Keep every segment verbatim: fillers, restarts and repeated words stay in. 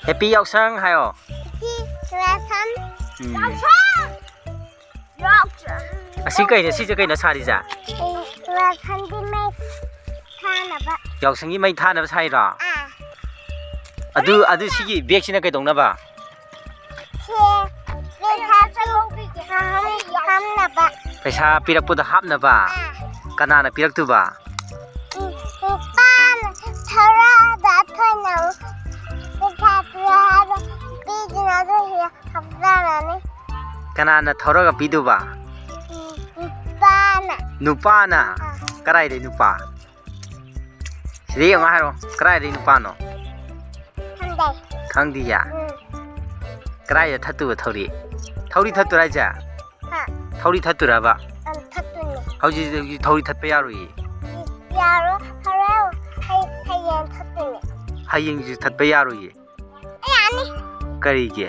Happy ꯌꯥꯎꯁꯪ ꯍꯥꯏꯌꯣ꯫ ꯎꯝ꯫ ꯑꯁꯤ ꯀꯩꯅꯣ? ꯁꯤꯁꯦ ꯀꯩꯅꯣ ꯁꯥꯔꯤꯁꯦ? ꯌꯥꯎꯁꯪꯒꯤ ꯃꯩ ꯊꯥꯅꯕ ꯁꯥꯏꯔꯣ? ꯑꯥ꯫ ꯑꯗꯨ, ꯑꯗꯨ ꯁꯤꯒꯤ ꯕꯦꯒꯁꯤꯅ ꯀꯩꯗꯧꯅꯕ? ꯁꯦ, ꯄꯩꯁꯥ ꯍꯥꯞꯅꯕ꯫ ꯄꯩꯁꯥ ꯄꯤꯔꯛꯄꯗꯣ ꯍꯥꯞꯅꯕ? ꯑꯥ꯫ ꯀꯅꯥꯅ ꯄꯤꯔꯛꯇꯣꯏꯕ? ꯎꯝ, ꯅꯨꯄꯥꯅ ꯊꯧꯔꯛꯑꯒ ꯑꯩꯈꯣꯏꯅ ꯑꯃꯨꯛ ꯄꯩꯁꯥ ꯄꯤꯔꯛꯑꯒ ꯄꯤꯗꯨꯅ ꯑꯗꯨ ꯍꯦꯛ ꯍꯥꯞꯆꯔꯅꯤ꯫ ꯀꯅꯥꯅ ꯊꯧꯔꯒ ꯄꯤꯗꯨꯕ? ꯎꯝ, ꯅꯨꯄꯥꯅ꯫ ꯅꯨꯄꯥꯅ? ꯑꯥ꯫ ꯀꯗꯥꯏꯗꯩ ꯅꯨꯄꯥ? ꯁꯤꯗ ꯌꯦꯡꯉꯣ ꯍꯥꯏꯔꯣ꯫ ꯀꯗꯥꯏꯗꯩ ꯅꯨꯄꯥꯅꯣ? ꯈꯪꯗꯦ꯫ ꯈꯪꯗꯤꯌꯦ? ꯎꯝ꯫ ꯀꯗꯥꯏꯗ ꯊꯠꯇꯣꯏꯕ ꯊꯧꯔꯤ? ꯊꯧꯔꯤ ꯊꯠꯇꯣꯏꯔ ꯍꯥꯏꯁꯦ? ꯍꯥ? ꯊꯧꯔꯤ ꯊꯠꯇꯣꯏꯔꯕ? ꯑꯪ, ꯊꯠꯇꯣꯏꯅꯦ꯫ ꯍꯧꯖꯤꯛ, ꯍꯧꯖꯤꯛ ꯊꯧꯔꯤ ꯊꯠꯄ ꯌꯥꯔꯣꯏꯌꯦ꯫ ꯌꯥꯔꯣꯏ꯫ ꯍꯣꯔꯦꯟ ꯍꯩ-, ꯍꯌꯦꯡ ꯊꯠꯇꯣꯏꯅꯦ꯫ ꯍꯌꯦꯡꯁꯨ ꯊꯠꯄ ꯌꯥꯔꯣꯏꯌꯦ꯫ ꯌꯥꯅꯤ꯫ ꯀꯔꯤꯒꯤ?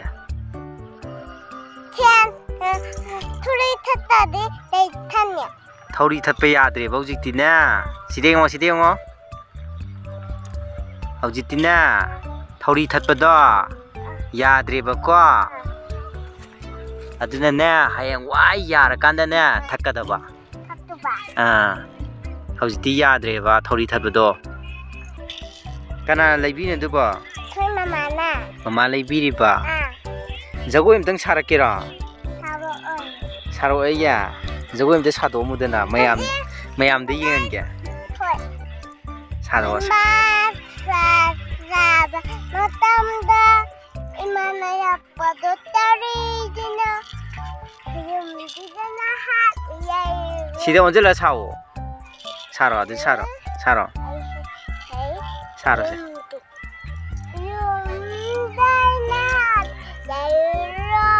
ꯐꯦꯟ, ꯑ, ꯊꯧꯔꯤ ꯊꯠꯇꯗꯤ ꯂꯩ ꯊꯠꯅꯤ꯫ ꯊꯧꯔꯤ ꯊꯠꯄ ꯌꯥꯗ꯭ꯔꯦꯕ ꯍꯧꯖꯤꯛꯇꯤꯅꯦ꯫ ꯁꯤꯗ ꯌꯦꯡꯉꯣ, ꯁꯤꯗ ꯌꯦꯡꯉꯣ꯫ ꯍꯧꯖꯤꯛꯇꯤꯅꯦ, ꯊꯧꯔꯤ ꯊꯠꯄꯗꯣ ꯌꯥꯗ꯭ꯔꯦꯕꯀꯣ꯫ ꯑꯗꯨꯅꯅꯦ, ꯍꯌꯦꯡ ꯋꯥꯏ ꯌꯥꯔꯀꯥꯟꯗꯅꯦ, ꯊꯠꯀꯗꯕ꯫ ꯊꯠꯇꯨꯕ꯫ ꯑꯥ, ꯍꯧꯖꯤꯛꯇꯤ ꯌꯥꯗ꯭ꯔꯦꯕ ꯊꯧꯔꯤ ꯊꯠꯄꯗꯣ꯫ ꯀꯅꯥꯅ ꯂꯩꯕꯤꯅꯣ ꯑꯗꯨꯕꯣ? ꯑꯩꯈꯣꯏ ꯃꯃꯥꯅ꯫ ꯃꯃꯥ ꯂꯩꯕꯤꯔꯤꯕ? ꯑꯥ꯫ ꯖꯒꯣꯏ ꯑꯝꯇꯪ ꯁꯥꯔꯛꯀꯦꯔꯣ? ꯁꯥꯔꯛꯑꯣ꯫ ꯁꯥꯔꯛꯑꯣ ꯑꯩꯒꯤ? ꯖꯒꯣꯏ ꯑꯝꯇ ꯁꯥꯗꯣꯛꯑꯝꯃꯨꯗꯅ, ꯃꯌꯥꯝ, ꯍꯧꯖꯤꯛ ꯃꯌꯥꯝꯗ ꯌꯦꯡꯍꯟꯒꯦ꯫ ꯍꯣꯏ꯫ ꯁꯥꯔꯛꯑꯣ꯫ ꯏꯃꯥ ꯆꯥꯛ ꯆꯥꯕ ꯃꯇꯝꯗ ꯏꯃꯥꯅ ꯌꯥꯄꯗꯣ ꯇꯔꯤꯗꯅ ꯌꯨꯝꯁꯤꯗꯅ ꯍꯥꯠꯂꯤ ꯌꯥꯏꯔꯣ꯫ ꯁꯤꯗ ꯑꯣꯟꯁꯤꯜꯂ ꯁꯥꯑꯣ꯫ ꯁꯥꯔꯣ, ꯑꯗꯨ ꯁꯥꯔꯣ꯫ ꯁꯥꯔꯣ꯫ ꯍꯩ, ꯍꯩ, ꯁꯥꯔꯣꯁꯦ꯫ ꯌꯨꯝꯗꯨ-, ꯌꯨꯝꯗꯅ ꯂꯩꯔꯣ꯫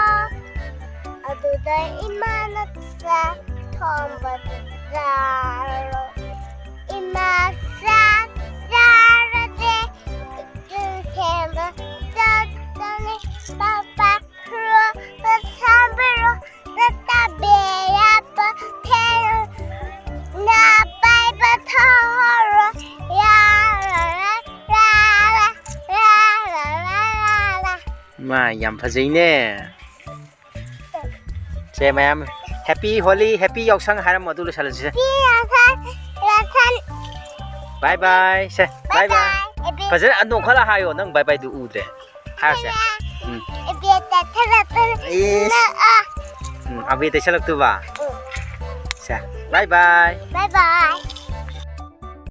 ꯑꯗꯨꯗ ꯏꯃꯥꯅ ꯆꯥꯛ ꯊꯣꯡꯕꯗꯨ ꯆꯥꯔꯣ꯫ ꯏꯃꯥ ꯆꯥꯛ ꯆꯥꯔꯁꯦ꯫ ꯏꯆꯦ ꯊꯦꯝꯕ ꯆꯠꯀꯅꯤ꯫ ꯄꯥꯄꯥ ꯈꯨꯔꯨꯝꯕ ꯁꯥꯕꯤꯔꯣ꯫ ꯅꯠꯇꯕꯤꯔꯕ ꯊꯦꯡꯅ ꯄꯥꯏꯕ ꯊꯧꯔꯣ꯫ ꯌꯥꯔꯣꯏ, ꯌꯥꯔꯣꯏ, ꯌꯥꯔꯣꯏ, ꯌꯥꯔꯣꯏ꯫ ꯌꯥꯝ ꯐꯖꯩꯅꯦ꯫ ꯁꯦ ꯃꯌꯥꯝ, Happy Holi, Happy ꯌꯥꯎꯁꯪ ꯍꯥꯏꯔꯝꯃꯣ, ꯑꯗꯨ ꯂꯣꯏꯁꯜꯂꯁꯤꯁꯦ꯫ ꯁꯤ ꯌꯥꯎꯁꯪ, ꯌꯥꯎꯁꯪ꯫ Bye bye ꯁꯦ, bye bye꯫ ꯑꯦꯕꯤ ꯐꯖꯅ ꯑꯅꯣꯛ ꯈꯔ ꯍꯥꯏꯌꯣ, ꯅꯪ bye bye ꯗꯨ ꯎꯗ꯭ꯔꯦ꯫ ꯍꯥꯏꯔꯁꯦ꯫ ꯎꯝ꯫ ꯑꯦꯕꯤ ꯇꯦꯛꯁꯜꯂꯛꯄ꯫ ꯏꯁ꯫ ꯅ ꯑ꯫ ꯎꯝ, ꯑꯕꯦ ꯇꯩꯁꯜꯂꯛꯇꯨꯕ꯫ ꯎꯝ꯫ ꯁꯦ, bye bye꯫ Bye bye꯫